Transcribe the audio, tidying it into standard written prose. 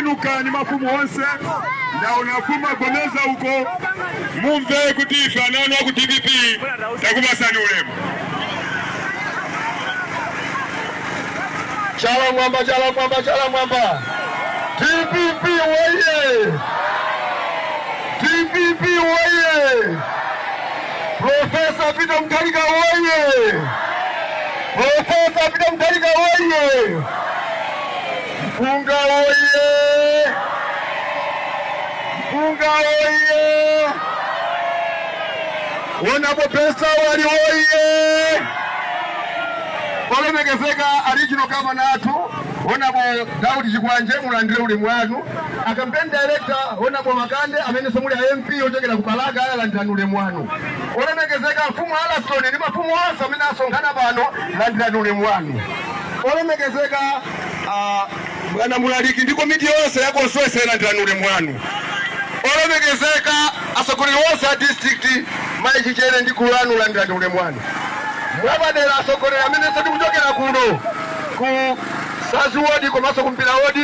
Kainuka ni mafumu onse. Ndaona afumu agomeza uko, mumve kuti ife ananu aku DPP takupasani ulemu. Chala mwamba, chala mwamba, chala mwamba. DPP woye! DPP woye! Profesa Peter Mutharika woye! Profesa Peter Mutharika woye! Mpunga woye! Mpunga woye! Honourable Pesa Wali woye! Olemekezeka a regional governor athu Honourable Daudi Chikwanje, mulandire ulemu wanu. A campaign director Honourable Makande amenenso muli a MP ochokera ku Balaka, landirani ulemu wanu. Olemekezeka mfumu Alaston ndi mafumu onse amene asonkhana pano, landirani ulemu wanu. Olemekezeka bwana Mulaliki ndi komiti yonse ya constituency, landirani ulemu wanu. Olemekezeka atsogoleri onse a district, mayi Chichere ndi gulu lanu, landirani ulemu wanu. Mwapadera atsogoleri amenenso tikuchokera kuno ku Sazi ward komanso ku Mpira ward.